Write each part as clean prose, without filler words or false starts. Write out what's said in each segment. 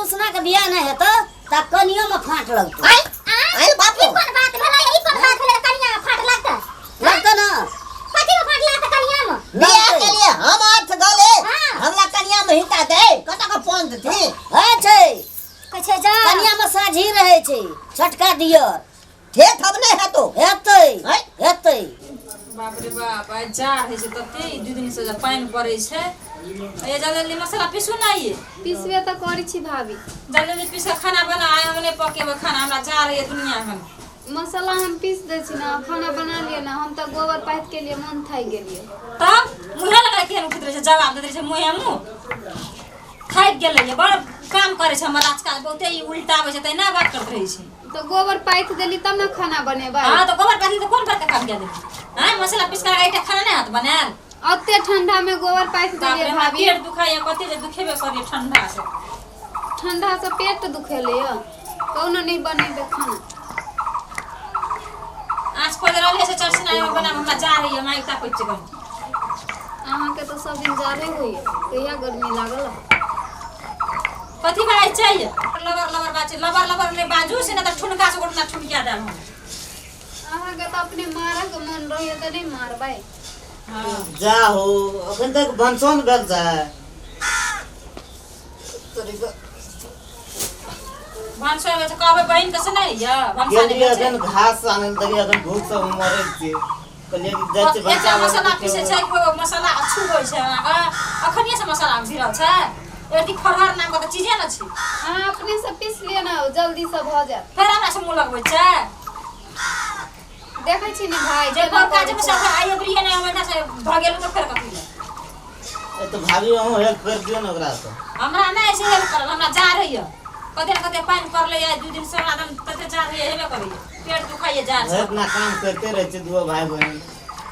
मुसना के बियाह नहीं हेतौ त कनियो में फाट लगतौ। आय आय बाप ई कोन बात भेलै? ई कोन बात भेलै? कनिया में फाट लगतै? लगतौ ना? कथी में फाट लगतै कनिया में? बियाह के लिए हम अर्थ गले। हाँ। हमरा कनिया में हिता दे कत के फोन थी है छै। कहै छै जा। कनिया में साझी रहै छै छोटका दियर। ठेठ अब नहीं हेतो। हेतै। हैं? हेतै। बाप रे बाप, आइ जाड़ होइ छै तते, ई 2 दिन से जे पानि पड़ै छै। ए जल्दी जल्दी मसाला पीसू ना ये। पिसबे तऽ करै छी भाभी। जल्दी जल्दी पीस के खाना बना, आइ हम नहि पकेबै खाना, हमरा जाड़ होइए दुनिया भर। मसाला हम पीस दै छी ने, खाना बना लिअ ने, हम तऽ गोबर पाथि के लिए मन थाकि गेलियै। तब मुँहे लगा केहन उठैत रहै छै, जवाब दैत रहै छै मुँहे मुँह। थाकि गेलै, बड़ काम करै छै हमर आजकल बहुते, ई उल्टाबै छै तहिना बात करैत रहै छै। तऽ गोबर पाथि देली तब ने खाना बनेबै। हाँ तऽ गोबर पाथि तऽ कोन बड़का काम कए देली? आँय, मसाला पीस कऽ एकटा खाना नहि हाथ बनायल? ओते ठंडा में गोबर पाथि बाप रे, देलियै हमरा भाभी। पेट दुखाइए, कते जे दुखेबे करिए ठंडा से। ठंडा से पेट दुखेले यऽ, कहुनो नहि बनेबै खाना। आँच पर रहले से चरसिना में बना, हमरा जा रही है माइक तापै छै कनी। अहाँके तऽ सब दिन जाड़े होइए, कहिया गर्मी लागल? कथी बाजै चाहिए? लबर लबर बाजै, लबर लबर नहि बाजू से, नहि तऽ ठुनका से गोटना ठुनकिया देब हम। अहाँके तऽ अपने मारऽके मन रहैए तऽ नहि मारबै। हाँ। जा हो, अखन तक भनसो ने भेल छै। भनसो होइ छै, कहबै बहिन के से नहि होइए भनसा नहि गेलियै भेल छै। अखन घास आनल तरी, अखन भूख से हम मरै छी। कहलियै कि जाइ छी एकटा भनसा मसाला बनबै पीसै छी। छै कि ओ मसाला अच्छू होइ छै अहाँके? अखनिये से मसाला भिरल छै? एक फरहर नाम के तऽ चीजे ने छै। अहाँ अपने से पीस लिअ ने, जल्दी से भऽ जायत। फेर हमरा से मुँह लगबै छै? देखै छी ने भाई जे केना पर काज करै में छै। सब आइयो प्रिय नहि हमरा से भऽ गेल तऽ फेर कथी लए? ए तऽ भाभी, अहूँ हेल्प कर दियौ ने ओकरा से। हमरा नहि से हेल्प करल, हमरा जा रही कते ने कते पानि पड़लै आइ 2 दिन से, हमरा एकदम तते जा रही हेबे करैए, पेट दुखाइए जाड़ से। भरि दिना काम करिते रहै छै दुओ भाय बहिन।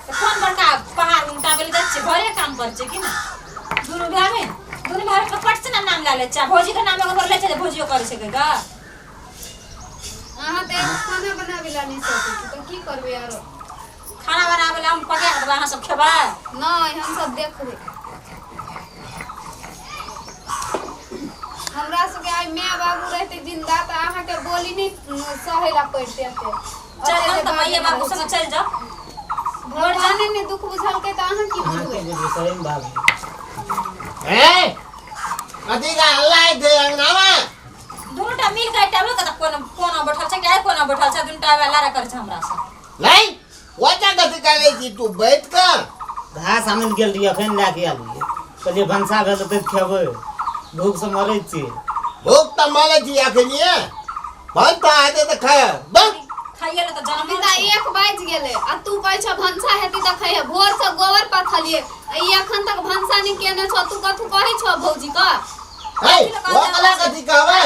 तऽ कोन बड़का पहाड़ उल्टाबै लए जाइ छियै? घरे काम करै छियै कि ने दुनू भाय बहिन? दुनू भाय बहिन पट से ना नाम लए लै छै, आ भौजीके नाम एगो लै छै जे भौजियो करै छै कहि। अहाँ तऽ एगो खाना बनाबै लए नहि सकै छी तऽ की करबै आरो? खाना बनाबै लए हम पका कऽ देबै, अहाँ सब खेबै? नहि, हमसब देखबै। हमरा सबके आइ माय बाबू रहते जिंदा तऽ अहाँके बोली नहि सहै लए पड़िते एते। चल ओते हम जे तऽ माइए बाजैत बाबू रहै संगे छी। चलि जाउ। भगवाने नहि दुख बुझलकै तऽ अहाँ की अहाँ बुझबै? की बुझबै सही में भाभी? ए कथी का हल्ला है थे अंगनामा? दुनू टा मिल के एकटा लोक कोनो कोनो बैठल छै, एकटा कोनो बैठल छै, दुनू टा लड़ा करै छै हमरा से। नहीं ओचा कथी करे छी तू बैठ कर? घास आनल गेल रहियै, अखन लए के आयल रहियै। कहलियै भनसा भेल हेतै तऽ खेबै, भूख से मरै छियै। भूख तऽ मरै छी अखनिए, भनसा हेतै तऽ खाय बस। खाइए लए तऽ जनमल पिता छै। 1 बाजि गेलै आ तू कहै छह भनसा हेतै तऽ खैहे। भोर से गोबर पथलियै आ ई अखन तक भनसा नहि केने छौ, तू कथू कहै छौ भौजी के? है ओकरा कथी कहबै?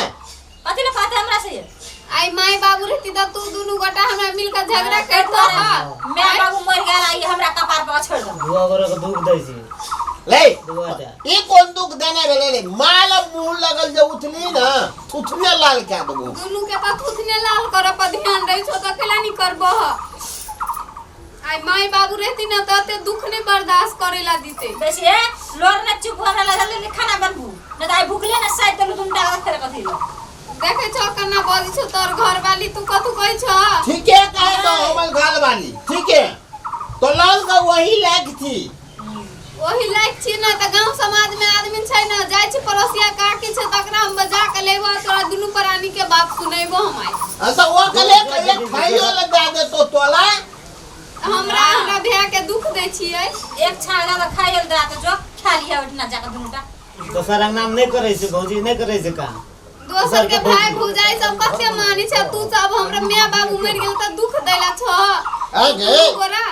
कथी लए कहतै हमरा से? आइ माय बाबू रहती तऽ तू दुनू गोटा हमरा मिल के झगड़ा करितौ। माय बाबू मरि गेल आ ई हमरा कपार पर छोड़ि देलक। दुआ गोरे के दुख दै छै। ले दुआ टा। ई कोन दुख देने भेलै रे? माल मुँह लगल जे उठली ने थुथने लाल कए देबो। दुनू के तऽ थुथने लाल करऽ पर ध्यान रहै छौ तऽ कैला नहि करबह? आइ माय बाबू रहती ने तऽ एते दुख नहि बर्दाश्त करे ला दिते। बेसी ए लोर ने चुप, हमरा लगल नहि खाना बनबू, नहि तऽ आइ भुखले ने साइड देलू दुनू टा फेर कथी लए? देखै छौ केना बजै छौ तोर घरवाली, तू कथू कहै छौ? ठीके कहे तो हमर घरवाली ठीके तो लाल का वही लायक थी। ओही लायक छी ने तऽ गांव समाज में आदमी छै ने, जाइ छी पड़ोसिया काकी छै तकरा हम बजा के लेबो, तोरा दुनू प्राणी के बात सुनेबो हम आइ। आ तो वो कले कले खाइयो लगा दे तो तोला। हमरा हमरा भाय के दुख दै छियै। एक छाड़ा दादा खाइ लए दए तऽ जो खा लिअ ओहिठिना जाकऽ दुनू टा। दोसर अंगना में नहि करै छै भौजी, नहि करै छै काम। दोसर के भाय भौजाई सब कते मानै छै, तू सब हमरा माय बाबू मरि गेल तऽ दुख दैला छह। अगे गोरा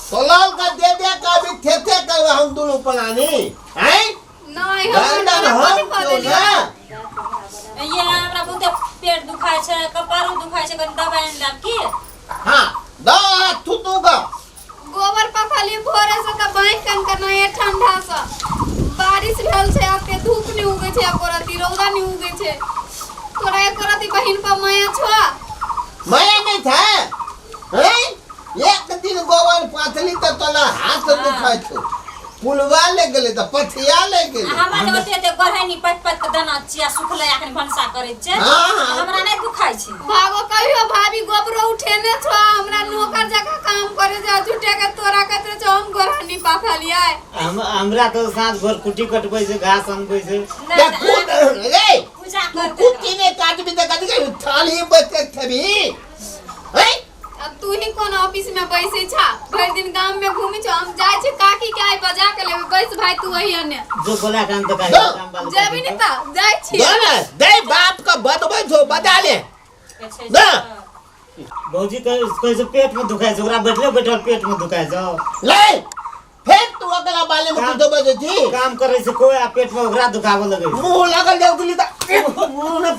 तो लाल का दे दे का भी थे थे कर हम दोनों प्राणी हैं। नहि हम गंडन तोरा हम कथी कऽ क्यों देलियौ? ना ये हमरा बहुते पेट दुखाइ छै, कपारो दुखाइ छै, कनि दबाइ आनि लाब की? हाँ दो हाथ थुतू का। गोबर पथलियै भोरे से तऽ बाँहि कन कनाइए ठंडा से। बारिश भेल छै, एते धूप नहि उगै छै, एको रत्ती रौदा नहि उगै छै। तोरा एको रत्ती बहिन पर माया छौ? माया नहीं था हैं? एक दिन गोबर पाथली तो तोला हाथ दुखाय छौ। पुलवा ले गेलै तऽ पथिया ले गेलै। हमरा जे ओते ओते गढ़ैनी पत पत के दाना छियै आ सुखलै अखन भनसा करै छियै। हाँ। हमरा नहि दुखाइ छै। भागो कहियो भाभी गोबरो उठेने छो, हमरा नौकर जकाँ काम करे छै, झूठे के तोरा कहैत रहै छौ हम गोरहनी पाथलियै। हमरा तऽ साँझ भोर कुट्टी कटबै छै, घास अनबै छै। नहि तऽ तऽ कुट रे, पूजा तू करतै। कुट्टी नहि काटबी तऽ कथी करबी? थाली बचै थेबी हैं? अब तू ही कोन ऑफिस में बैसे छा, भरि दिन गाम में घूमी छो। हम जाइ छी काकी के आइ बजा के लेबै। बैस भाई तू वही अने जो बोला काम तऽ दो। काम वाली जेबी ने तऽ जाइ छी। दे ने दे, बाप के बतबै छौ, बता ले छै। ना। भौजी कहै छै पेट में दुखाइ छै, ओकरा बैठले बैठल पेट में दुखाइ छौ। ले फेर तू अगला बाले में कुछो बजै छी। काम करै छै कोइ आ पेट में ओकरा दुखाबऽ लगै छै। मुंह लगल जाउ गेली तऽ मुंह ने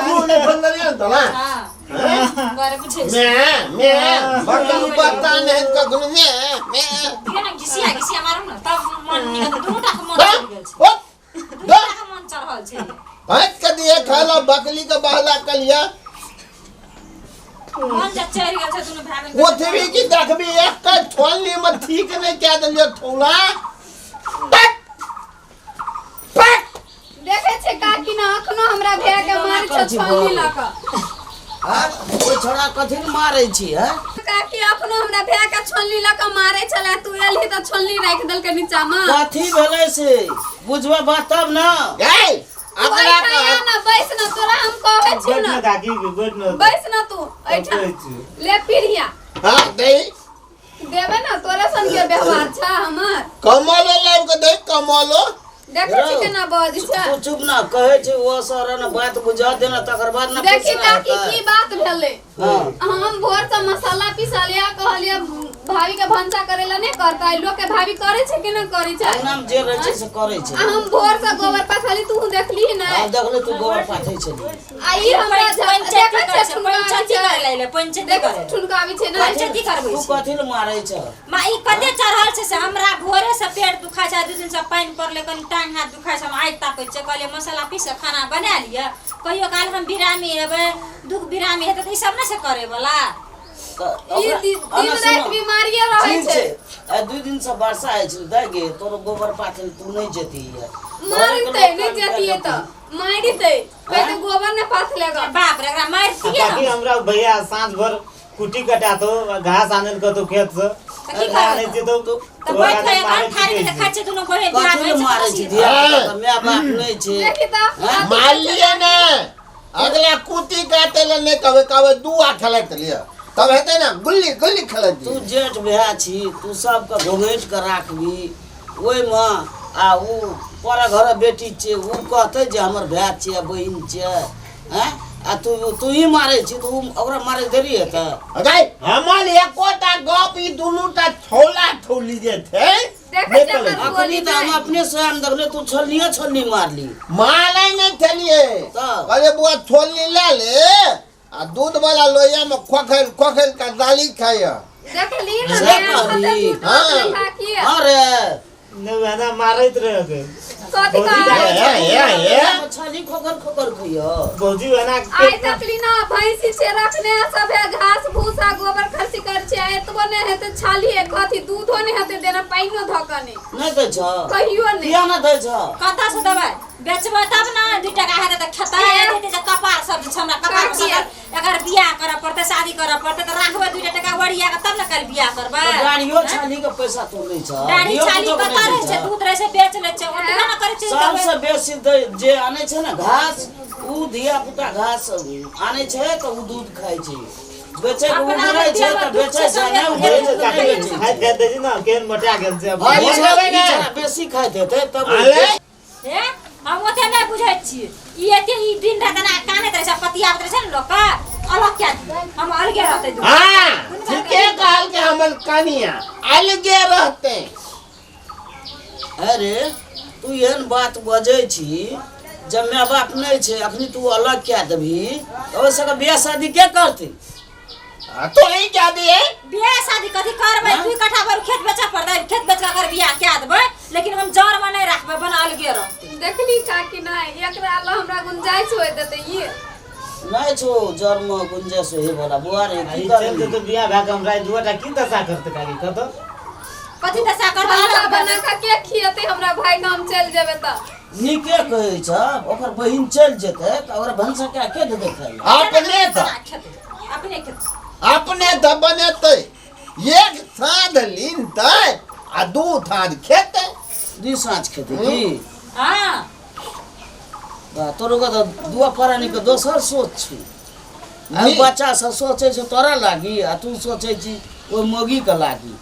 मुंह ने फंदलियो ने तोरा। हाँ बरे बुझै छै। मैं मैं बर्तन बर्तन नहीं कखनो मैं मैं दियौ ने घिसिया घिसिया मारू ने तब मन निकल, दुनू टा के मन हाँ? चढ़ि गेल छै। ओ दुनू टा के मन चढ़ल छै। भात के दिए खाला बकली के बहला कलिया। मन जे चढ़ि गेल छै दुनू भाय बहिन। कोथबी की देखबी एक के छोलनी में ठीक नहीं कह देलियो ठौला। पट पट देखे छै काकी ने अखनो हमरा भैया के मारै छौ छलनी लऽ कऽ। हाँ, ओहि छोड़ा कथी ने मारै छी हैं? काकी अखनो हमरा भैया के छोलनी लऽ कऽ मारै छलै, तू एलही तऽ छोलनी राखि देलकै नीचा मे। कथी भेलै से बुझबा बात तब न। गई तू अगला एहिठाम आ का न, बैस न, तोरा हम कहै छियौ बैठ न। न काकी, बैठ न। बैस न तू एहिठाम। बैठ छी। ले पीढ़िया। हां दे देबै न, तोरे सन के व्यवहार छ हमर। कमलो लाब के दे कमलो। देखै छी केना बजै छै। तू चुप न, कहै छै ओ सर ने बात बुझा देना तकर बाद न देखी पैसा काकी हेतै। की बात भेलै। हाँ। हम भोर से मसाला पिसलिया, कहलियै भाभी के भनसा करे ला नहीं करता, लोग के भाभी करे छै कि नहीं करे छै? अंगना में जे रहै छै से करै छै। आ हम भोर से गोबर पथली तू देखली हम नहीं? देखले तू गोबर पाथै छली। आ ई हमरा पंचायती देखै करै छै छै, ठुनकाबै पंचायती छै। करै लए पंचायती देखै छै करै। ठुनकाबै छै ने। पंचायती करबै तू छै। कथी ले मारै छ? माँ ई कते चढ़ल छै से हमरा भोरे से पेट दुखाइ छै, 2 दिन से पानि पड़लै, कनि टांग हाथ दुखाइ छै, हम आगि तापै छियै। कहलियै मसाला पीस के खाना बना लिअ, कहियो काल हम बिरामी हेबै, दुख बिरामी हेतै तऽ ई सब नहि छै करै वाला। तऽ ई ओकरा- दिन आना दिन सुनो। राति बीमारिये रहै ठीक छै। छै, आइ 2 दिन से वर्षा होइ छै दाइ गे, तोरो गोबर पाथल तू नहि जेती। मारतै नहि जतियै तऽ मारितै, कहतै गोबर नहि पाथलेगा। बाप रे, एकरा मारितियै काकी हम। हमरा भैया साँझ भर कुट्टी कटातो, घास आनल कतो खेत से। तऽ की करबै? आनै छियै तऽ तऽ बैठ कऽ एखन थारी के खाइ छियै दुनू बहिन भाय कथी ले बहिन। मारै छी धिया पुता? माय बाप नहि छै। देखी तऽ मान लिए ने अगला कुत्ती काटे ले नहीं कहबे, कहबे दुआ खेलैत लिअ तब हेतै ने गुल्ली गुल्ली खेलैत तू लिअ। जेठ भैया छी, तू सबके घोघटि के राखबी ओहिमे, आ उ पर घर बेटी छै, उ कहतै जे हमर भाय छियै बहिन छियै हैं, आ तू तू ही मारै छी तऽ उ ओकरा मारै देरी हेतै? अगै हमर एकोटा गप ई दुनूटा छौला छौली जे छै देखै नहि छै चलै एकर छै। अखनी बोली तऽ हम नहि। अपने स्वयं देखले तू छोलनिये छोलनी मारली। मारै नहि छलियै। तब? अरे बुआ छोलनी लए ले आ दूध वाला लोहिया में खोखल खोखल के दाली खाइय। देखली ने से मैं कहली। कते झूठ बाजलै काकी। अरे नहि वएह मारैत रहै। कथी भौजी कहै? ए, ए, ए। छली खोकर खोकर खइयो। भौजी वएह आइ तकली ना भैंसी छै रखने, सब है घास भूसा गोबर खर्ची कर छै, एतबो नहि हेतै छाली कथी दूधो नहि हेतै देना, पानिओ धऽ कऽ नहि नहि दै छ? कहियो नहि। किया नहि दै छ? कतऽ से देबै? बेचबै तब ने 2 टका हेतै तऽ खेतै। हेतै जे कपार सब जे छै हमरा कपार काकी। सब एकर बियाह करऽ पड़तै, शादी करऽ पड़तै तऽ राखबै 2 टका ओरिया कऽ तब ने काल्हि बियाह करबै। तऽ दाढ़ियो छाली के पैसा तू लै छ? दाढ़ी धियो छाली पुतोके कतऽ नहि रहै दै छै? छ? दूध रहै छै बेच लै छै, ओतबे ने करै छै। सबसे बेसी जे आनै छै ने घास, उ धिया पुता घास आनै छै तऽ उ दूध खाइ छै, बेचै के अपना उगरै छै तऽ दूध बेचै छै, छै, नहि उगरै छै तऽ नहि बेचै खाइत छै। खाइत दै छै ने केहन मोटा गेल छै। हँ, ई ई ने। छड़ा बेसी खाइत हेतै तब। अरे हे हम ओते नहि बुझै छियै, ई एते ई दिन राति एना कानैत रहै छै, पतियाबैत रहै छै ने लोकके, अलग कए दियौ, हम अलगे रहतै दुनू। हाँ ठीके कहल के हमर कनिया अलगे रहते। अरे तू एहन बात बजै छी, जब माय बाप नहि छै अखनी तू अलग कए देबही तऽ ओहि सबके बियाह शादी के करतै? तो ही क्या दिए? बियाह शादी कथी करबै? 2 कट्ठा भर खेत बेचऽ पड़तै, खेत बेच कऽ अगर बियाह कए देबै, लेकिन हम जरमे नहि राखबै, बना अलगे रहतै। देखली काकी नहि एकरा लऽ हमरा गुंजाइश होइत देतै ई। नहि छौ जरमे गुंजाइश होय वाला बुआ रे, की ई चलि करबी? जेतौ बियाह भए कऽ हमरा ई दुआटा की दशा करतै काकी कतऽ? कथी दशा करबै भनसा बना कऽ के खियेतै हमरा भाई के हम चलि जेबै तऽ नीके कहै छ ओकर बहिन चलि जेतै तऽ ओकरा भनसा कए के देतै खाइ लए? अपने तऽ खेतै अपने खेतै अपने तऽ बनेतै एक साँझ लीनतै आ दू थाज खेतै दू साँझ खेतै की हाँ बा, तोरो के तऽ दुआ प्राणी के दोसर सोच छै आ बच्चा सब सोचै छै तोरा लागी आ तू सोचै छी ओहि मौगी के लागी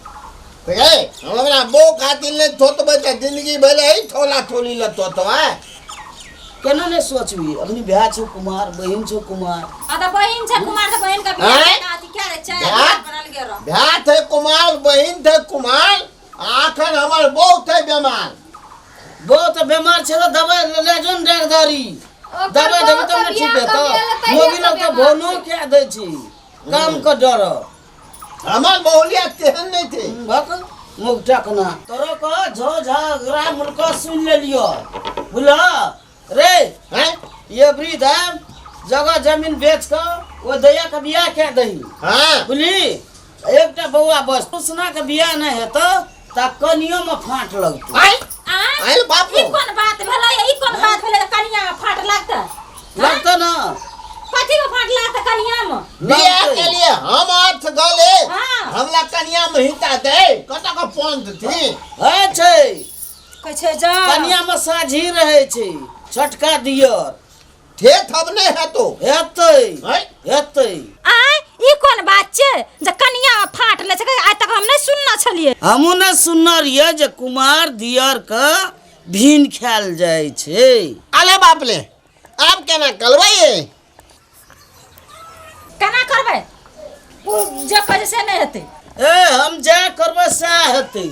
तऽ गे हम अपना बहू खातिर नहि थोतबै तऽ जिंदगी भरि एहि थोला थोली लए थोतबै केना नहि सोचबी अखनी भाय छौ कुमार बहिन छौ कुमार आ तऽ बहिन छै कुमार तऽ बहिन के बियाह आँय? के अथी क्या रे छै भाय? बनल गेल रह भाय थे कुमार बहिन थे कुमार आ अखन हमर बहू थे बेमार बहू तऽ बेमार छै तऽ दबाइ ले जो ने डाक्टरी ओकर दबाइ देबै तब बहू ने के ठीक बियाह हेतौ कऽ गेल तहिया मौगी से लोग तऽ बेमार भोनो छै। कए दै छी काम के डर हमर बहुलिया तेहन नहि थे भक मुख टकना तोरो के झो झगड़ा मुल्क सुन लेलियो बुझल रे हैं ये वृद्ध है जगह जमीन बेच के ओ दैया के बियाह कए दही हाँ बुझली एकटा बौआ बस उसना के बियाह नहि हेतौ तऽ कनियो में फाँट लगतौ आय आँय? आयल बाप ई कोन बात भेलै ई कोन बात भेलै जे कनिया में फाट लागतै लगतौ ना कथी में फाट लागतै कनिया में बियाह के लिए हम अर्थ गले हाँ। हमला कनिया में हिता दे कतऽ के पौन थी है छै कहै छै जा कनिया में साझी रहै छै छोटका दियर ठेठ अब नहि हेतो हेतै हैं? हेतै आँय ई कोन बात छै जे कनिया में फाट लै छै आइ तक हम नहि सुनने छलियै हमहूँ ने सुनने रहियै जे कुमार दियर के भीन खायल जाइ छै अले बाप ले आब केना करबै ये केना करबै ओ जे कहै छै से नहि हेतै ए हम जा करबै सएह हेतै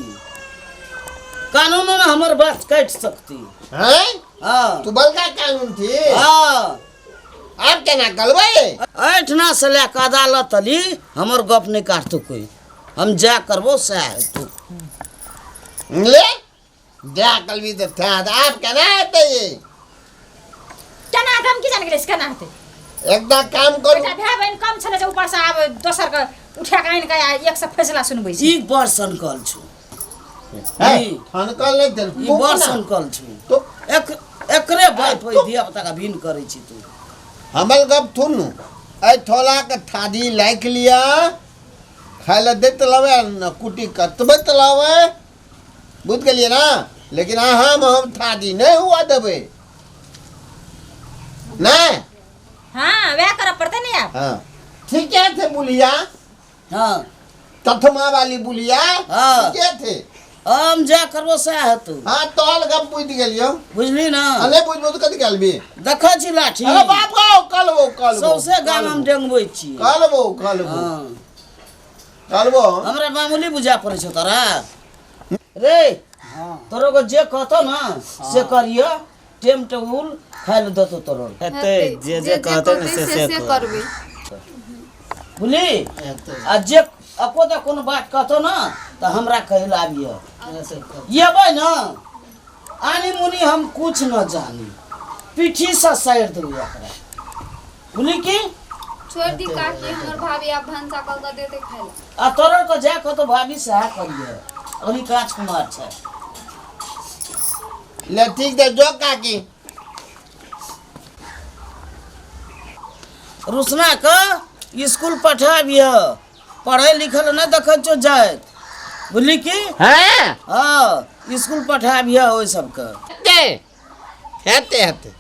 कानूनो ने हमर बात काटि सकती हैं हाँ तू बलका कानून थी हाँ आब केना करबै एहिठिना से लए कऽ अदालत अली हमर गप नहि काटतौ कोइ हम जा करबो सएह हेतौ ले जा कलबी तऽ था आब केना हेतै ये केना हेतै हम की जान गेलियै से केना हेतै एकटा काम करू एकटा भाय बहिन कम छलै जे ऊपरसँ आब दोसरके उठा कऽ आनि कऽ आ एकसँ फैसला सुनबै छी ई बड़ सनकल छौ है ई ठनकल नहि देल ई बड़ सनकल छौ तो एक एकरे बल पर धिया पुता के भिन्न करै छी तू हमर गप थुनू एहि ठोलाके थादी राखि लिअ खाय लए दैत लबै न कुटी कटबैत लबै बुझि गेलियै ने लेकिन अहाँमे हम थादी नहि हुआ देबै नहि हाँ वएह करऽ पड़तै ने आब हाँ ठीके थे बुलिया हाँ तथमा वाली बुलिया हाँ। ठीके थे हम जा करबो सएह हेतौ हाँ तोहर गप बुझि गेलियौ बुझली ना आ नहि बुझबो तऽ कथी कहलबी देखै छी लाठी अरे बाप गो कलबो कलबो सौंसे गाम हम डेंगबै छी कलबो कलबो हाँ कलबो हमरा मामूली बुझा पड़ै छौ तोरा रे तोरो को जे कहतौ ना से करियो टेम टेबुल खाइ लए देतौ तोरो हेतै जे जे कहतै ने से से से करबै बुझली हेतै आ जे एको तऽ कोनो बात कहतौ ना तऽ हमरा कहै लए आबिह एबै ना आनी मुनी हम कुछ न जानी पीठी से साइड देबै एकरा बुझली की छोड़ दी काकी हमर भाभी आब भनसा कऽ कऽ देतै खाइ लए आ तोरर के जा कतौ भाभी सएह करिहे अभी काँच कुमार छै ले ठीक छै जो काकी रुसना के स्कूल पठाबिह पढ़ै लिखल नहि देखै छौ जाइत बुझली की हाँ हाँ स्कूल पठाबिह ओहि सबके हेतै हेतै हेतै